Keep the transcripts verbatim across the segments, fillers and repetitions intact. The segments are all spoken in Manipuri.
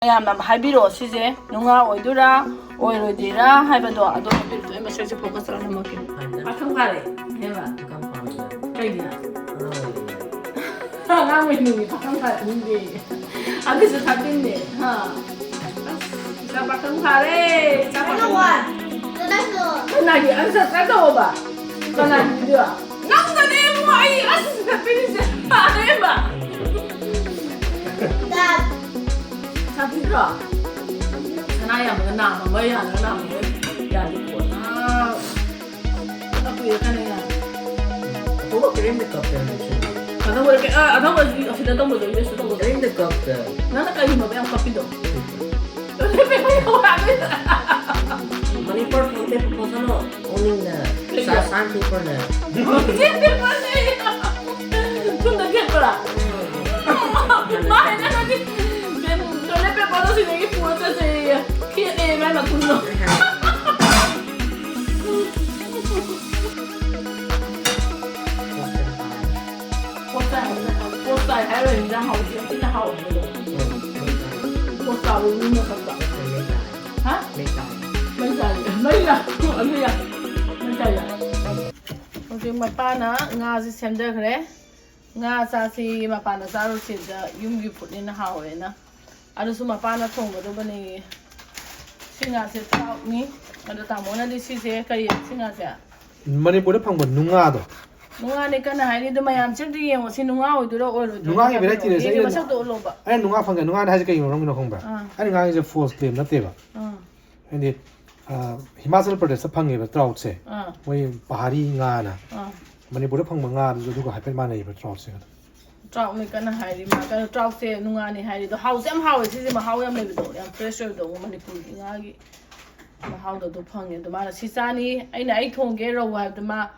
ꯃꯌꯥꯝꯅ ꯍꯥꯏꯕꯤꯔꯛꯑꯣ, ꯁꯤꯁꯦ ꯅꯨꯡꯉꯥ ꯑꯣꯏꯗꯣꯏꯔꯥ ꯑꯣꯏꯔꯣꯏꯗꯣꯏꯔꯥ ꯍꯥꯏꯕꯗꯣ, ꯑꯗꯣ ꯍꯥꯏꯕꯤꯔꯛꯑꯣ꯫ ꯑꯩ ꯃꯁꯛꯁꯦ ꯐꯣꯀꯁ ꯇꯧꯔ ꯅꯝꯃꯛꯀꯦ꯫ ꯄꯥꯈꯪ ꯐꯥꯔꯦ ꯍꯦꯕ꯫ ꯄꯥꯈꯪ ꯐꯥꯔꯦ꯫ ꯀꯩꯒꯤꯅꯣ? ꯑꯉꯥꯡ ꯑꯣꯏꯔꯤꯉꯩ꯫ ꯑꯉꯥꯡ ꯑꯣꯏꯔꯤꯉꯩ ꯄꯥꯈꯪ ꯐꯥꯔꯛꯅꯤꯡꯗꯦ꯫ ꯑꯗꯨꯁꯨ ꯊꯥꯔꯇꯤꯟꯅꯦ꯫ ꯍꯥ꯫ ꯑꯁ, ꯏꯆꯥ ꯄꯥꯈꯪ ꯐꯥꯔꯦ꯫ ꯏꯆꯥ ꯄꯥꯈꯪ ꯐꯥꯔꯦ꯫ ꯀꯅꯥꯒꯤ ꯑꯟꯁꯔ ꯇꯧꯑꯣꯕ? ꯀꯅꯥꯒꯤ video? ꯅꯪꯗꯅꯦ ꯏꯕꯨꯡꯉꯣ, ꯑꯩ ꯑꯁ ꯄꯤꯔꯤꯁꯦ ꯐꯔꯦꯕ꯫ ꯁꯥꯊꯤꯗ꯭ꯔꯣ? ꯁꯅꯥ ꯌꯥꯝꯕꯒ ꯅꯥꯝꯃꯒ ꯌꯥꯜꯂꯒ ꯅꯥꯝꯃꯒ ꯌꯥꯜꯂꯤ ꯄꯣꯠ꯫ ꯑꯥ, ꯀꯞꯄꯤꯔ ꯀꯥꯟꯗ ꯌꯥꯜꯂꯤ꯫ ꯑꯇꯣꯞꯄ ꯀꯔꯤꯝꯇ ꯀꯞꯇꯦ ꯍꯧꯖꯤꯛꯁꯦ꯫ ꯑꯅꯧꯕ ꯀꯩ-, ꯑꯥ, ꯑꯅꯧꯕ ꯑꯁꯤꯗ ꯇꯧꯕꯗꯣ, ꯏꯪꯂꯤꯁꯇ ꯇꯧꯕꯗꯣ꯫ ꯀꯔꯤꯝꯇ ꯀꯞꯇꯦ꯫ ꯅꯪꯅ ꯀꯩꯒꯤꯅꯣꯕ ꯌꯥꯝ ꯀꯞꯄꯤꯗꯣ? ꯃꯅꯤꯄꯨꯔ ꯐꯪꯗꯦ proposal ꯂꯣ? ꯑꯣꯅꯤꯡꯅ ꯀꯩꯒꯤ? ꯁꯥ-, ꯁꯥꯟ ꯄꯦꯄꯔꯅ꯫ ꯆꯦꯟ ꯄꯦꯄꯔꯅꯦ꯫ ꯊꯨꯅ ꯈꯦꯠꯄ꯭ꯔꯥ? ꯃꯥ ꯍꯥꯏꯅꯔꯗꯤ ꯇꯣꯏꯂꯦꯠ ꯄꯦꯄꯔꯗꯣ ꯁꯤꯗꯒꯤ ꯄꯨꯔ ꯆꯠꯁꯦꯌꯦ꯫ ꯈꯦꯠꯂꯦ ꯃꯥꯏ ꯃꯊꯨꯟꯗꯣ꯫ ꯄꯣꯠ ꯆꯥꯏ ꯍꯥꯏꯕ-, ꯄꯣꯠ ꯆꯥꯏ ꯍꯥꯏꯔꯣꯏ, ꯏꯟꯖꯥꯡ ꯍꯥꯎꯕꯁꯦ ꯌꯥꯝ ꯊꯤꯅ ꯍꯥꯎꯕꯅꯦ꯫ ꯄꯣꯠ ꯆꯥꯕ ꯃꯤ ꯃꯁꯛꯇ꯫ ꯍꯥ? ꯃꯩ ꯆꯥꯏ꯫ ꯃꯩ ꯆꯥꯏ꯫ ꯃꯩ ꯆꯥꯏ꯫ ꯍꯧꯖꯤꯛ ꯃꯄꯥꯅ ꯉꯥꯁꯦ ꯁꯦꯝꯖꯈ꯭ꯔꯦ꯫ ꯉꯥ ꯆꯥꯁꯤ, ꯃꯄꯥꯟꯗ ꯆꯥꯔꯨꯁꯤꯗ ꯌꯨꯝꯒꯤ ꯐꯨꯗꯅꯤꯅ ꯍꯥꯎꯋꯦꯅ꯫ ꯑꯗꯨꯁꯨ ꯃꯄꯥꯅ ꯊꯣꯡꯒꯗꯕꯅꯦꯌꯦ꯫ ꯁꯤ ꯉꯥꯁꯦ ꯇ꯭ꯔꯥꯎꯠꯅꯤ꯫ ꯑꯗꯣ ꯇꯥꯃꯣꯅꯗꯤ ꯁꯤꯁꯦ ꯀꯔꯤ, ꯁꯤ ꯉꯥꯁꯦ? ꯃꯅꯤꯄꯨꯔꯗ ꯐꯪꯕ ꯅꯨꯡꯉꯥꯗꯣ꯫ ꯅꯨꯡꯉꯥꯅꯦ ꯀꯟꯅ ꯍꯥꯏꯔꯤ, ꯑꯗꯨ ꯃꯌꯥꯝꯁꯦ ꯑꯝꯇ ꯌꯦꯡꯉꯣ, ꯁꯤ ꯅꯨꯡꯉꯥ ꯑꯣꯏꯗꯣꯏꯔꯣ ꯑꯣꯏꯔꯣꯏꯗꯣꯏꯔꯣ ꯅꯨꯡꯉꯥꯒꯤ ꯍꯥꯏꯕꯗꯣ? Variety ꯂꯩ, ꯌꯦꯡꯒꯦ, ꯑꯩꯅ ꯃꯁꯛꯇꯣ ꯎꯠꯂꯣꯕ꯫ ꯑꯩꯅ ꯅꯨꯡꯉꯥ ꯐꯪꯉꯦ, ꯅꯨꯡꯉꯥꯅꯦ ꯍꯥꯏꯁꯦ ꯀꯩꯒꯤꯅꯣ ꯈꯪꯕ꯭ꯔꯥ? ꯑꯥ꯫ ꯑꯩꯅ ꯉꯥꯡꯉꯤꯁꯦ false claim ꯅꯠꯇꯦꯕ꯫ ꯑꯥ꯫ ꯍꯥꯏꯗꯤ, ꯑ, ꯍꯤꯃꯥꯆꯜ ꯄ꯭ꯔꯗꯦꯁꯇ ꯐꯪꯉꯦꯕ ꯇ꯭ꯔꯥꯎꯠꯁꯦ꯫ ꯑꯥ꯫ ꯃꯣꯏ ꯄꯍꯥꯔꯤ ꯉꯥꯅ꯫ ꯑꯥ꯫ ꯃꯅꯤꯄꯨꯔꯗ ꯐꯪꯕ ꯉꯥꯗꯨꯁꯨ ꯑꯗꯨꯒ ꯍꯥꯏꯐꯦꯠ ꯃꯥꯟꯅꯩꯕ ꯇ꯭ꯔꯥꯎꯠꯁꯦ꯫ ꯇ꯭ꯔꯥꯎꯠꯅꯦ ꯀꯟꯅ ꯍꯥꯏꯔꯤ ꯃꯥ꯫ ꯀꯩꯅꯣ, ꯇ꯭ꯔꯥꯎꯠꯁꯦ ꯅꯨꯡꯉꯥꯅꯤ ꯍꯥꯏꯔꯤꯗꯣ꯫ ꯍꯥꯎꯁꯨ ꯌꯥꯝ ꯍꯥꯎꯋꯦ꯫ ꯁꯤꯁꯦ ꯃꯍꯥꯎ ꯌꯥꯝ ꯂꯩꯕꯗꯣ, ꯌꯥꯝ fresh ꯑꯣꯏꯕꯗꯣ, ꯃꯅꯤꯄꯨꯔꯒꯤ ꯉꯥꯒꯤ ꯃꯍꯥꯎꯗꯣ ꯑꯗꯨ ꯐꯪꯉꯦ꯫ ꯑꯗꯣ ꯃꯥꯅ ꯁꯤ ꯆꯥꯅꯤ, ꯑꯩꯅ ꯑꯩ ꯊꯣꯡꯒꯦ ꯔꯧ ꯍꯥꯏꯕꯗ ꯃꯥ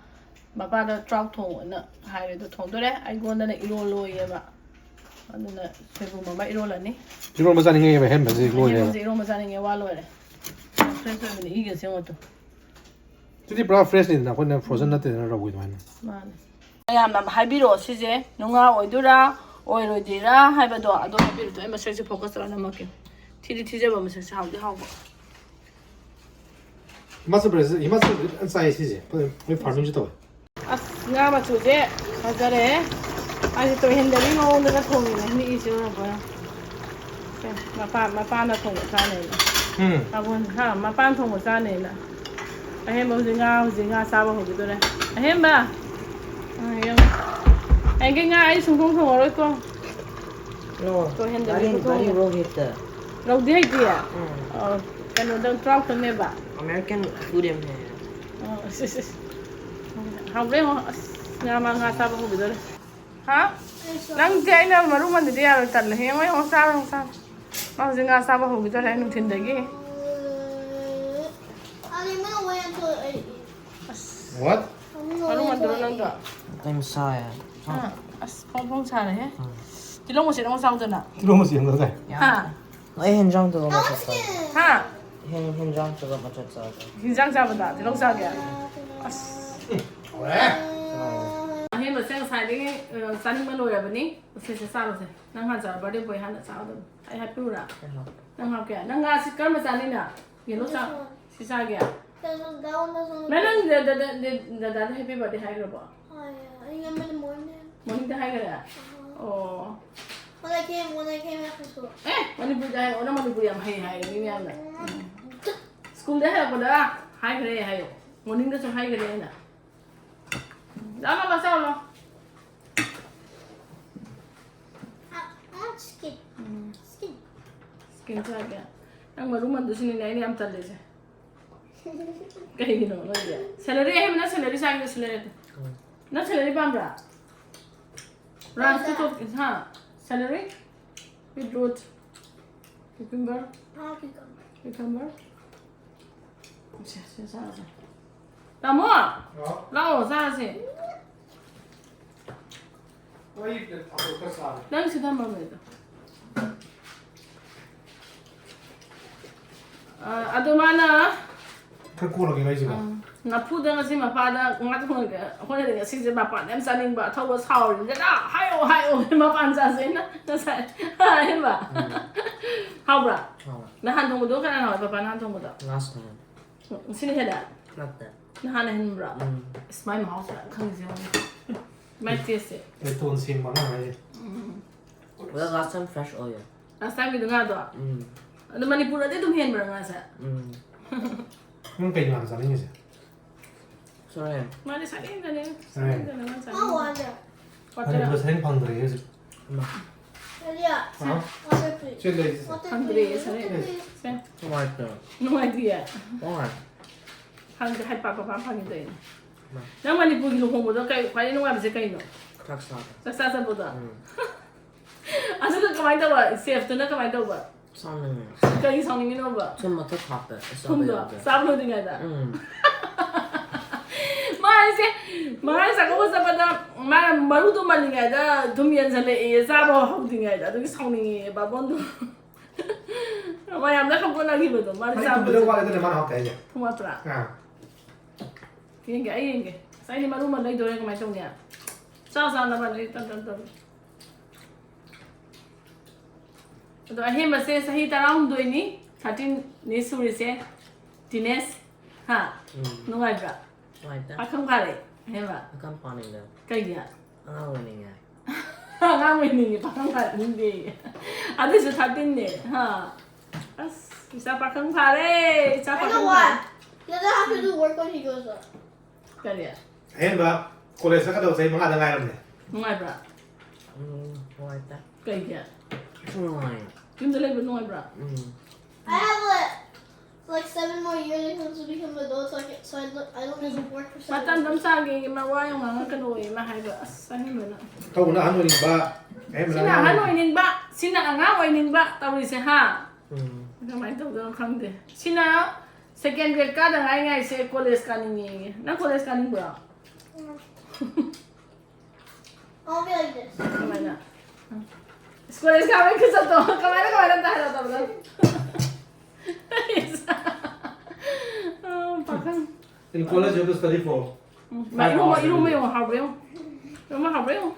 ꯃꯄꯥꯗ ꯇ꯭ꯔꯥꯎꯠ ꯊꯣꯡꯉꯣꯅ ꯍꯥꯏꯔꯦ꯫ ꯑꯗꯣ ꯊꯣꯡꯗꯣꯔꯦ꯫ ꯑꯩꯉꯣꯟꯗꯅ ꯏꯔꯣꯜꯂꯣꯌꯦꯕ꯫ ꯑꯗꯨꯅ ꯁꯣꯏꯕꯨꯝ ꯑꯃ ꯏꯔꯣꯜꯂꯅꯤ꯫ ꯏꯔꯣꯟꯕ ꯆꯥꯅꯤꯡꯉꯦꯕ ꯑꯍꯦꯟꯕꯁꯦ ꯂꯣꯏꯔꯦꯕ꯫ ꯑꯍꯦꯟꯕꯁꯦ ꯏꯔꯣꯟꯕ ꯆꯥꯅꯤꯡꯉꯦ, ꯋꯥ ꯂꯣꯏꯔꯦ꯫ Fresh ꯑꯣꯏꯕꯅꯦ, ꯏꯒꯁꯦ ꯌꯦꯡꯉꯣ ꯇꯨ꯫ ꯁꯤꯗꯤ ꯄꯨꯔꯥ freshꯅꯤꯗꯅ, ꯑꯩꯈꯣꯏꯅ frozen ꯅꯠꯇꯦꯗꯅ ꯔꯧꯒꯤ ꯑꯗꯨꯃꯥꯏꯅ꯫ ꯃꯥꯅꯦ꯫ ꯃꯌꯥꯝꯅ ꯍꯥꯏꯕꯤꯔꯛꯑꯣ, ꯁꯤꯁꯦ ꯅꯨꯡꯉꯥ ꯑꯣꯏꯗꯣꯏꯔꯥ ꯑꯣꯏꯔꯣꯏꯗꯣꯏꯔꯥ ꯍꯥꯏꯕꯗꯣ, ꯑꯗꯣ ꯍꯥꯏꯕꯤꯔꯛꯑꯣ꯫ ꯑꯩ ꯃꯁꯛꯁꯦ ꯐꯣꯀꯁ ꯇꯧꯔ ꯅꯝꯃꯛꯀꯦ꯫ ꯊꯤꯗꯤ ꯊꯤꯖꯕ ꯃꯁꯛꯁꯦ ꯍꯥꯎꯗꯤ ꯍꯥꯎꯕ꯫ ꯍꯤꯃꯥꯆꯜ ꯄ꯭ꯔꯗꯦꯁ, ꯍꯤꯃꯥꯆꯜꯗꯗꯤ ꯐꯖꯅ ꯆꯥꯏ ꯁꯤꯁꯦ꯫ ꯑꯩꯈꯣꯏ, ꯑꯩꯈꯣꯏ ꯐꯥꯔꯃꯤꯡꯁꯨ ꯇꯧꯋꯦ꯫ ꯑꯁ, ꯉꯥ ꯃꯆꯨꯁꯦ ꯐꯖꯔꯦ꯫ ꯑꯩꯁꯦ ꯇꯣꯏꯍꯟꯗꯕꯤ ꯃꯑꯣꯡꯗꯒ ꯊꯣꯡꯉꯤꯅꯦ꯫ ꯃꯤꯒꯤꯁꯨ ꯌꯦꯡꯉꯣ꯫ ꯁꯦ, ꯃꯄꯥ-, ꯃꯄꯥꯅ ꯊꯣꯡꯕ ꯆꯥꯅꯦꯅ꯫ ꯎꯝ꯫ ꯑꯕꯣꯟ, ꯍꯥ, ꯃꯄꯥꯅ ꯊꯣꯡꯕ ꯆꯥꯅꯦꯅ꯫ ꯑꯍꯦꯟꯕ ꯍꯧꯖꯤꯛ ꯉꯥ, ꯍꯧꯖꯤꯛ ꯉꯥ ꯆꯥꯕ ꯍꯧꯈꯤꯗꯣꯔꯦ꯫ ꯑꯍꯦꯟꯕ! ꯑ, ꯌꯦꯡꯉꯣ꯫ ꯍꯌꯦꯡꯒꯩ ꯉꯥ ꯑꯩ ꯁꯨꯡꯊꯣꯡ ꯊꯣꯡꯉꯔꯣꯏꯀꯣ꯫ No, ꯇꯣꯏꯍꯟꯗꯕꯤ very, very ꯈꯨꯊꯣꯡꯗꯣ꯫ raw heat. ꯔꯧꯗꯤ ꯍꯩꯇꯤꯌꯦ? ꯎꯝ꯫ ꯑ, ꯀꯩꯅꯣꯗꯪ, ꯇ꯭ꯔꯥꯎꯠꯇꯪꯅꯦꯕ? American food ꯌꯥꯝ ꯍꯩ꯫ ꯑ, ꯑꯁ, ꯑꯁ, ꯑꯁ꯫ ꯍꯥꯎꯕ꯭ꯔꯥ ꯌꯦꯡꯉꯣ꯫ ꯑꯁ, ꯉꯥ, ꯃꯥ ꯉꯥ ꯆꯥꯕ ꯍꯧꯈꯤꯗꯣꯔꯦ꯫ ꯍꯥ? ꯅꯪꯁꯦ ꯑꯩꯅ ꯃꯔꯨ ꯃꯟꯗꯗꯤ ꯌꯥꯔꯣꯏ, ꯇꯜꯂꯦ꯫ ꯌꯦꯡꯉꯣ, ꯌꯦꯡꯉꯣ, ꯆꯥꯔꯣ, ꯆꯥꯔꯣ꯫ ꯃꯥ ꯍꯧꯖꯤꯛ ꯉꯥ ꯆꯥꯕ ꯍꯧꯈꯤꯗꯣꯔꯦ ꯅꯨꯡꯊꯤꯟꯗꯒꯤ꯫ I didn't know where to eat. ꯑꯁ, What? I didn't know ꯃꯔꯨ where ꯃꯟꯗ꯭ꯔꯣ to eat. ꯅꯪꯗꯣ? ꯑꯩ ꯃꯁꯥ ꯌꯥꯏ꯫ ꯑꯥ, ꯑꯁ, ꯐꯣꯡ ꯐꯣꯡ ꯁꯥꯔꯦꯍꯦ꯫ ꯇꯤꯜꯍꯧ ꯃꯆꯦꯠ ꯑꯃ ꯆꯥꯎꯗꯅ꯫ ꯇꯤꯜꯍꯧ ꯃꯆꯦꯠ ꯑꯃ ꯆꯥꯏ꯫ ꯍꯥ? ꯑꯩ ꯍꯦꯟꯖꯥꯡꯗꯨꯒ ꯃꯆꯠ ꯆꯥꯒꯦ꯫ ꯍꯥ? ꯍꯦꯟ-, ꯍꯦꯟꯖꯥꯡꯗꯨꯒ ꯃꯆꯠ ꯆꯥꯒꯦ꯫ ꯍꯤꯟꯖꯥꯡ ꯆꯥꯕꯗ ꯇꯤꯜꯍꯧ ꯆꯥꯒꯦ? ꯑꯁ꯫ ꯍꯣꯔꯦ꯫ ꯑꯍꯦꯟꯕꯁꯦ ꯉꯁꯥꯏꯗꯒꯤ, ꯑ, ꯆꯥꯅꯤꯡꯕ ꯂꯣꯏꯔꯕꯅꯤ꯫ ꯁꯤꯁꯦ ꯆꯥꯔꯨꯁꯦ꯫ ꯅꯪ ꯍꯥꯟꯅ ꯆꯥꯔꯣ, birthday boy ꯍꯥꯟꯅ ꯆꯥꯒꯗꯕꯅꯤ꯫ ꯑꯩ ꯍꯥꯞꯄꯤꯔꯨꯔꯥ? ꯅꯪ ꯍꯥꯞꯀꯦ? ꯅꯪ ꯉꯥꯁꯤ ꯀꯔꯝꯕ ꯆꯥꯅꯤꯡꯅ? Yellow ꯆꯥ-, ꯁꯤ ꯆꯥꯒꯦ? There's a down, there's a ꯅꯪ, ꯅꯪ ꯗ-, ꯗ-, ꯗ-, ꯗ-, ꯗꯗꯥꯗ happy birthday ꯍꯥꯏꯈ꯭ꯔꯕꯣ? Oh, yeah. I remember the morning. Morningꯗ ꯍꯥꯏꯈ꯭ꯔꯦ? ꯑꯣ꯫ When I came, when I came after school. ꯑꯦ, ꯃꯅꯤꯄꯨꯔꯤꯗ ꯍꯥꯏꯌꯣ꯫ ꯅꯪ ꯃꯅꯤꯄꯨꯔꯤ ꯌꯥꯝ ꯍꯩ ꯍꯥꯏꯌꯦ ꯃꯤ ꯃꯌꯥꯝꯅ꯫ ꯎꯝ꯫ Schoolꯗ ꯍꯜꯂꯛꯄꯗ ꯍꯥꯏꯈ꯭ꯔꯦ ꯍꯥꯏꯌꯣ꯫ Morningꯗꯁꯨ ꯍꯥꯏꯈ꯭ꯔꯦ ꯑꯩꯅ꯫ ꯂꯥꯛꯑꯣ, ꯂꯥꯛꯑꯣ, ꯆꯥꯎ ꯂꯥꯛꯑꯣ꯫ I, I want skin. Um. Skin. Skin ꯆꯥꯒꯦ? ꯅꯪ ꯃꯔꯨ ꯃꯟꯗꯨꯁꯤꯅꯤꯅꯦ ꯑꯩꯅ ꯌꯥꯝ ꯇꯜꯂꯤꯁꯦ꯫ ꯀꯩꯒꯤꯅꯣ ꯅꯣꯏꯗꯤ? Celery ꯑꯍꯦꯟꯕ ꯅꯪ celery ꯆꯥꯒꯦ celery꯫ ꯅꯪ celery ꯄꯥꯝꯕ꯭ꯔꯥ? Rice ꯇꯣ ꯆꯣꯠ-, ꯍꯥ? Celery? Beetroot? Cucumber? Ah, cucumber. Cucumber? ꯁꯦ, ꯁꯦ, ꯆꯥꯔꯁꯦ꯫ ꯇꯥꯃꯣ! ꯂꯥꯛꯑꯣ, ꯆꯥꯔꯁꯦ꯫ ꯑꯩ plate ꯑꯇꯣꯞꯄ ꯆꯥꯔꯦ꯫ ꯅꯪ ꯁꯤ ꯊꯝꯃꯝꯃꯦꯗꯣ꯫ ꯑ, ꯑꯗꯣ ꯃꯥꯅ ꯀꯣꯜꯂꯒꯦ ꯑꯩꯁꯤꯕꯣ꯫ ꯅꯐꯨꯗ ꯉꯁꯤ ꯃꯄꯥꯗ ꯉꯥ ꯊꯣꯡꯉꯒꯦ꯫ ꯑꯩꯈꯣꯏꯅꯗꯤ ꯉꯁꯤꯁꯦ ꯃꯄꯥꯟꯗ ꯌꯥꯝ ꯆꯥꯅꯤꯡꯕ, ꯑꯊꯧꯕ ꯁꯥꯎꯔꯤꯅꯤꯗꯅ, "ꯍꯥꯏꯌꯣ, ꯍꯥꯏꯌꯣ, ꯃꯄꯥꯟ ꯆꯥꯁꯦꯅ" ꯉꯁꯥꯏ꯫ ꯍꯥꯏꯕ꯫ ꯍꯥꯎꯕ꯭ꯔꯥ? ꯍꯥꯎꯋꯦ꯫ ꯅꯍꯥꯟ ꯊꯣꯡꯕꯗꯣ ꯀꯅꯥꯅ ꯍꯥꯎꯋꯦ? ꯄꯄꯥꯅ ꯅꯍꯥꯟ ꯊꯣꯡꯕꯗꯣ? ꯂꯥꯁ ꯊꯣꯡꯉꯦ꯫ ꯁꯤꯅ ꯍꯦꯟꯅ? ꯅꯠꯇꯦ꯫ ꯅꯍꯥꯟꯅ ꯍꯦꯟꯕ꯭ꯔꯥ? ꯎꯝ꯫ ꯑꯁ, ꯃꯥꯏ ꯃꯍꯥꯎꯁꯦ ꯈꯪꯉꯤꯁꯦ ꯌꯦꯡꯉꯨꯅꯦ꯫ ꯃꯥꯏ ꯇꯦꯁꯁꯦ꯫ ꯂꯩꯇꯣꯟ ꯁꯦꯡꯕ ꯑꯉꯥꯡ ꯍꯥꯏꯁꯦ꯫ Well, last time fresh oil. ꯂꯥꯁ ꯇꯥꯏꯝꯒꯤꯗꯣ ꯉꯥꯗꯣ? ꯎꯝ꯫ ꯑꯗꯣ ꯃꯅꯤꯄꯨꯔꯗꯗꯤ ꯑꯗꯨꯝ ꯍꯦꯟꯕ꯭ꯔꯥ ꯉꯥꯁꯦ? ꯎꯝ꯫ ꯅꯪ ꯀꯩ ꯉꯥꯅꯣ ꯆꯥꯅꯤꯡꯉꯤꯁꯦ? ꯁꯣꯔꯦꯟ꯫ ꯃꯥꯅꯦ, ꯁꯥꯔꯦꯡꯗꯅꯦ꯫ ꯁꯥꯔꯦꯡ꯫ ꯁꯥꯔꯦꯡꯗꯅꯦ ꯃꯥꯅ I ꯆꯥꯅꯤꯡꯉꯤꯁꯦ꯫ want it. ꯋꯥꯇꯔ꯫ ꯃꯅꯤꯄꯨꯔꯗ ꯁꯥꯔꯦꯡ ꯐꯪꯗ꯭ꯔꯦ ꯍꯧꯖꯤꯛ꯫ ꯑꯃ꯫ Lydia, Huh? water, please. ꯁꯤ ꯂꯩ꯫ Water, Hungry, please. isn't it? Water, please. ꯁꯦ, ꯅꯨꯡꯉꯥꯏꯇꯦ꯫ ꯅꯨꯡꯉꯥꯏꯇꯤꯌꯦ꯫ ꯋꯥꯏ꯫ ꯍꯪꯗꯦ, ꯍꯥꯏ ꯄꯥꯛ ꯄꯥꯛ ꯄꯥꯛ ꯐꯪꯉꯤ ꯇꯧꯔꯤꯅꯦ꯫ ꯃꯥ꯫ ꯅꯪ ꯃꯅꯤꯄꯨꯔꯒꯤ ꯂꯨꯍꯣꯡꯕꯗꯣ ꯀꯩ ꯈ꯭ꯋꯥꯏꯗꯒꯤ ꯅꯨꯡꯉꯥꯏꯕꯁꯦ ꯀꯩꯅꯣ? ꯆꯥꯛ ꯆꯥꯕ꯫ ꯆꯥꯛ ꯆꯥ ꯆꯠꯄꯗꯣ? ꯎꯝ꯫ ꯑꯗꯨꯒ ꯀꯃꯥꯏꯅ ꯇꯧꯕ? ꯆꯦꯐꯇꯨꯅ ꯀꯃꯥꯏꯅ ꯇꯧꯕ? ꯁꯥꯎꯅꯤꯡꯉꯦ꯫ ꯀꯔꯤ ꯁꯥꯎꯅꯤꯡꯉꯤꯅꯣꯕ? ꯊꯨꯝ ꯃꯊꯛ ꯍꯥꯞꯄꯦ꯫ ꯑꯩ ꯆꯥꯕ ꯊꯨꯝꯗꯣ ꯌꯥꯗꯦ꯫ ꯆꯥꯕ ꯂꯣꯏꯗ꯭ꯔꯤꯉꯩꯗ? ꯎꯝ꯫ ꯃꯥ ꯍꯥꯏꯁꯦ, ꯃꯥ ꯍꯥꯏꯁꯦ ꯆꯥꯛꯀꯧꯕ ꯆꯠꯄꯗ ꯃꯥꯅ ꯃꯔꯨꯗꯣ ꯃꯜꯂꯤꯉꯩꯗ ꯊꯨꯝ ꯌꯦꯟꯁꯤꯜꯂꯛꯑꯦ, ꯆꯥꯕ ꯍꯧꯗ꯭ꯔꯤꯉꯩꯗ, ꯑꯗꯨꯒꯤ ꯁꯥꯎꯅꯤꯡꯉꯦ ꯕꯥꯕꯣꯟꯗꯣ꯫ ꯃꯌꯥꯝ ꯂꯣꯏ ꯍꯧꯒꯠꯅꯈꯤꯕꯗꯣ, ꯃꯥꯗꯤ ꯃꯥꯏ ꯆꯥꯕ ꯊꯨꯝꯕꯗ ꯋꯥꯠꯂꯦ, ꯑꯗꯨꯅ ꯃꯥꯅ ꯍꯥꯎꯇꯦ ꯍꯥꯏꯁꯦ꯫ ꯊꯨꯝ ꯋꯥꯠꯄ꯭ꯔꯥ? ꯑꯥ꯫ ꯌꯦꯡꯒꯦ, ꯑꯩ ꯌꯦꯡꯒꯦ꯫ ꯑꯁ, ꯑꯩꯗꯤ ꯃꯔꯨ ꯑꯃ ꯂꯩꯗꯣꯔꯦ, ꯀꯃꯥꯏꯅ ꯇꯧꯅꯤ? ꯆꯥ ꯆꯥꯅꯕ ꯂꯩ, ꯇꯞ ꯇꯞ ꯇꯞ꯫ ꯑꯗꯣ ꯑꯍꯦꯟꯕꯁꯦ ꯆꯍꯤ ꯇꯔꯥꯍꯨꯝꯗꯣꯏꯅꯤ, thirteen ꯅꯤ ꯁꯨꯔꯤꯁꯦ, teenage꯫ ꯍꯥ? ꯎꯝ꯫ ꯅꯨꯡꯉꯥꯏꯕ꯭ꯔꯥ? ꯅꯨꯡꯉꯥꯏꯇꯦ꯫ ꯄꯥꯈꯪ ꯐꯥꯔꯦ, ꯑꯍꯦꯟꯕ꯫ ꯑꯀꯝ ꯄꯥꯅꯤꯡꯗꯦ꯫ ꯀꯩꯒꯤ? ꯑꯉꯥꯡ ꯑꯣꯏꯅꯤꯡꯉꯦ꯫ ꯑꯉꯥꯡ ꯑꯣꯏꯅꯤꯡꯉꯦ, ꯄꯥꯈꯪ ꯐꯥꯅꯤꯡꯗꯦ꯫ ꯑꯗꯨꯏꯁꯨ thirteen ꯅꯦ, ꯍꯥ? ꯑꯁ, ꯏꯆꯥ ꯄꯥꯈꯪ ꯐꯥꯔꯦ, ꯏꯆꯥ I know ꯄꯥꯈꯪ why. ꯐꯥꯔꯦ꯫ He doesn't have to do work when he grows up. ꯀꯔꯤ? ꯑꯍꯦꯟꯕ ꯀꯣꯂꯦꯖ ꯆꯠꯀꯗꯧꯕ ꯆꯍꯤ ꯃꯉꯥꯗ ꯉꯥꯏꯔꯕꯅꯦ꯫ ꯅꯨꯡꯉꯥꯏꯕ꯭ꯔꯥ? ꯎꯝ, ꯅꯨꯡꯉꯥꯏꯇꯦ꯫ ꯀꯩꯒꯤ? ꯅꯨꯡꯉꯥꯏ꯫ ꯌꯨꯝꯗ ꯂꯩꯕ ꯅꯨꯡꯉꯥꯏꯕ꯭ꯔꯥ? ꯎꯝ꯫ I have like, like seven more years until we become adults, so I, can, so I, don't, I don't need to work for seven ꯃꯇꯝ ꯑꯗꯨꯝ years. ꯁꯥꯡꯒꯦ, ꯏꯃꯥ ꯋꯥ ꯌꯥꯝ ꯉꯥꯡꯉꯛꯀꯅꯣꯌꯦ, ꯏꯃꯥ ꯍꯥꯏꯕ꯫ ꯑꯁ, ꯑꯍꯦꯟꯕꯅ꯫ ꯇꯧꯕꯅ ꯑꯍꯟ ꯑꯣꯏꯅꯤꯡꯕ, ꯑꯍꯦꯟꯕꯅ ꯁꯤꯅ ꯑꯍꯟ ꯑꯣꯏꯅꯤꯡꯕ, ꯁꯤꯅ ꯑꯉꯥꯡ ꯑꯣꯏꯅꯤꯡꯕ ꯇꯧꯔꯤꯁꯦ, ꯍꯥ? ꯎꯝ꯫ ꯀꯃꯥꯏꯅ ꯇꯧꯗꯣꯏꯅꯣ ꯈꯪꯗꯦ꯫ ꯁꯤꯅ second grade ꯀꯥꯗ ꯉꯥꯏ ꯉꯥꯏꯁꯦ ꯀꯣꯂꯦꯖ ꯀꯥꯅꯤꯡꯉꯦꯌꯦ꯫ ꯅꯪ ꯀꯣꯂꯦꯖ ꯀꯥꯅꯤꯡꯕ꯭ꯔꯣ? I'll be like this. ꯀꯃꯥꯏꯅ? ꯀꯣꯂꯦꯖ ꯀꯥꯕꯒꯤ ꯈꯨꯆꯠꯇꯣ ꯀꯃꯥꯏꯅ, ꯀꯃꯥꯏꯅ ꯑꯝꯇ ꯍꯥꯏꯔꯛꯑꯣ, ꯇꯧꯕꯗꯣ? In college, you have to study for ꯎꯝ, ꯃꯥ ꯏꯔꯣꯝꯕ, ꯏꯔꯣꯝꯕ ꯌꯦꯡꯉꯣ, ꯍꯥꯎꯕ꯭ꯔꯥ ꯌꯦꯡꯉꯣ꯫ ꯏꯔꯣꯝꯕ ꯍꯥꯎꯕ꯭ꯔꯥ ꯌꯦꯡꯉꯣ꯫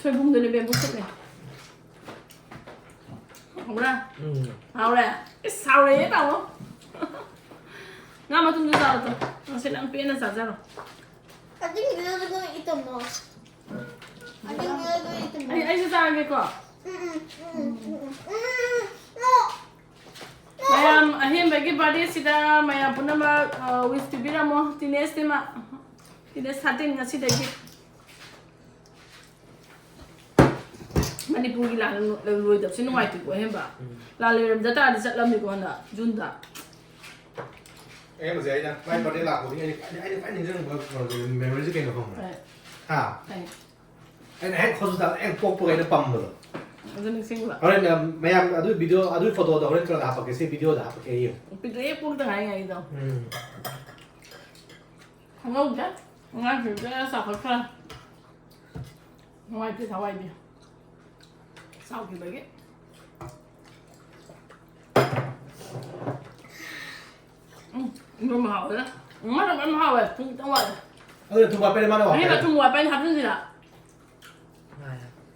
ꯁꯣꯏꯕꯨꯝꯗꯨꯅꯦ ꯕꯦꯝꯕꯨ ꯁꯨꯠꯅꯦ꯫ ꯍꯥꯎꯕ꯭ꯔꯥ? ꯎꯝ. ꯍꯥꯎꯔꯦ? ꯏꯁ, ꯍꯥꯎꯔꯦꯍꯦ, ꯇꯥꯃꯣ꯫ ꯉꯥ ꯃꯇꯨꯝꯗꯨ ꯆꯥꯔꯣ ꯇꯨ꯫ ꯉꯁꯤ ꯅꯪ ꯄꯦꯟꯅ ꯆꯥꯖꯔꯣ꯫ I think you're gonna eat the most. I think you're gonna eat the ꯑꯩ, most. ꯑꯩꯁꯨ ꯆꯥꯔꯒꯦꯀꯣ꯫ Mm-mm, mm-mm, mm-mm, mm-mm, no. ꯃꯌꯥꯝ ꯑꯍꯦꯟꯕꯒꯤ ꯕꯥꯔꯗꯦꯁꯤꯗ ꯃꯌꯥꯝ ꯄꯨꯝꯅꯃꯛ ꯋꯤꯁ ꯄꯤꯕꯤꯔꯝꯃꯣ ꯇꯤꯅꯦꯁ ꯇꯤꯃ꯫ ꯇꯤꯅꯦꯁ ꯊꯥꯔꯇꯤꯟ ꯉꯁꯤꯗꯒꯤ꯫ ꯃꯅꯤꯄꯨꯔꯒꯤ ꯂꯥꯟ ꯂꯣꯏꯗꯕꯁꯦ ꯅꯨꯡꯉꯥꯏꯇꯦꯀꯣ ꯑꯍꯦꯟꯕ꯫ ꯎꯝ. ꯂꯥꯟ ꯂꯩꯔꯝꯗ ꯇꯥꯔꯗꯤ ꯆꯠꯂꯝꯅꯤꯀꯣ ꯍꯟꯗꯛ ꯖꯨꯟꯗ꯫ ꯑꯩ ꯍꯧꯖꯤꯛ ꯑꯩꯅ ꯃꯥꯏ ꯕꯥꯔꯗꯦ ꯂꯥꯛꯄꯗꯒꯤ ꯑꯩꯅ ꯈ꯭ꯋꯥꯏꯗꯒꯤ ꯑꯩꯅ ꯈ꯭ꯋꯥꯏ ꯅꯤꯡꯁꯤꯡꯕ ꯀꯩꯅꯣꯁꯦ, ꯃꯦꯃꯣꯔꯤꯁꯦ ꯀꯩꯅꯣ ꯈꯪꯕ꯭ꯔꯥ? ꯍꯣꯏ. ꯍꯥ? ꯍꯣꯏ. ꯑꯩꯅ ꯍꯦꯛ ꯍꯣꯁꯄꯤꯇꯥꯜ ꯍꯦꯛ ꯄꯣꯛꯄꯒ ꯑꯩꯅ ꯄꯝꯕꯗꯣ꯫ ꯑꯗꯨ ꯅꯤꯡꯁꯤꯡꯕ꯫ ꯍꯣꯔꯦꯟ, ꯑ, ꯃꯌꯥꯝ ꯑꯗꯨꯒꯤ ꯚꯤꯗꯤꯑꯣ, ꯑꯗꯨꯒꯤ ꯐꯣꯇꯣꯗꯣ ꯍꯣꯔꯦꯟ ꯀꯣꯟꯅ ꯍꯥꯞꯄꯛꯀꯦ꯫ ꯁꯤ ꯚꯤꯗꯤꯑꯣꯗ ꯍꯥꯞꯄꯛꯀꯦ, ꯑꯩ ꯌꯦꯡꯉꯨ꯫ ꯄꯤꯛꯇ꯭ꯔꯨ ꯍꯦꯛ ꯄꯣꯛꯇ ꯉꯥꯏꯔꯤꯉꯩꯗꯣ꯫ ꯎꯝ. ꯈꯪꯍꯧꯗ꯭ꯔꯦ꯫ ꯑꯉꯥꯡꯁꯤꯡꯁꯦ ꯆꯥꯎꯈꯠꯈ꯭ꯔꯦ꯫ ꯅꯨꯡꯉꯥꯏꯇꯦ ꯊꯋꯥꯏꯗꯤ꯫ ꯆꯥꯎꯈꯤꯕꯒꯤ꯫ ꯎꯝ, ꯏꯔꯣꯝꯕ ꯍꯥꯎꯋꯦꯗ꯫ ꯎꯝ, ꯃꯥꯅ ꯃꯌꯥꯝ ꯍꯥꯎꯋꯦ꯫ ꯊꯨꯝ ꯈꯤꯇꯪ ꯋꯥꯠꯂꯦ꯫ ꯑꯗꯨꯅ ꯊꯨꯝ ꯋꯥꯠꯄꯩꯅꯦ ꯃꯥꯅ ꯑꯍꯦꯟꯕ ꯋꯥꯠꯄꯩꯅꯦ꯫ ꯊꯨꯝ ꯋꯥꯠꯄ ꯑꯩꯅ ꯍꯥꯞꯆꯤꯟꯁꯤꯔꯥ?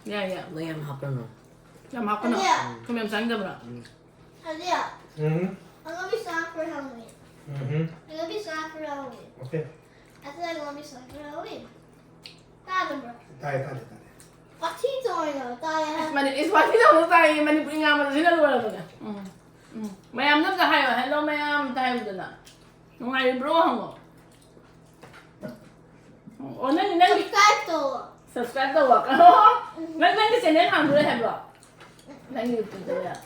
ꯌꯥꯏ, ꯌꯥꯏ꯫ ꯅꯣꯏ ꯌꯥꯝ ꯍꯥꯞꯄꯅꯣ꯫ ꯌꯥꯝ ꯍꯥꯞꯀꯅꯣ꯫ ꯑꯗꯨꯗꯤ ꯊꯨꯝ ꯌꯥꯝ ꯆꯥꯅꯤꯡꯗꯕ꯭ꯔꯥ? Alia, um. I'm gonna be sad for Halloween. Um. I'm gonna be sad for Halloween. Okay. I said I'm gonna be sad for Halloween. Fathom, bro. ꯇꯥꯏ, ꯇꯥꯏ, ꯇꯥꯏ. What he doing though? That ꯃꯅꯤ-, ꯏꯁ, ꯋꯥꯊꯤ ꯇꯧꯕ ꯇꯥꯏꯌꯦ, ꯃꯅꯤꯄꯨꯔꯤ ꯉꯥꯡꯕꯗ ꯁꯤꯅ ꯂꯣꯏꯔꯕꯅꯦ꯫ ꯎꯝ, ꯎꯝ꯫ ꯃꯌꯥꯝꯗ ꯑꯝꯇ ꯍꯥꯏꯌꯣ, "Hello ꯃꯌꯥꯝ" ꯑꯝꯇ ꯍꯥꯏꯌꯨꯗꯅ꯫ "ꯅꯨꯡꯉꯥꯏꯔꯤꯕ꯭ꯔꯣ?" ꯍꯪꯉꯣ꯫ ꯑꯣ, ꯅꯪ, ꯅꯪꯒꯤ Subscribe to. subscribe ꯇꯧꯕ꯫ ꯅꯪ, ꯅꯪꯒꯤ channel ꯍꯥꯡꯗꯣꯔꯦ ꯍꯥꯏꯕ꯭ꯔꯣ? ꯅꯪꯒꯤ YouTube channel?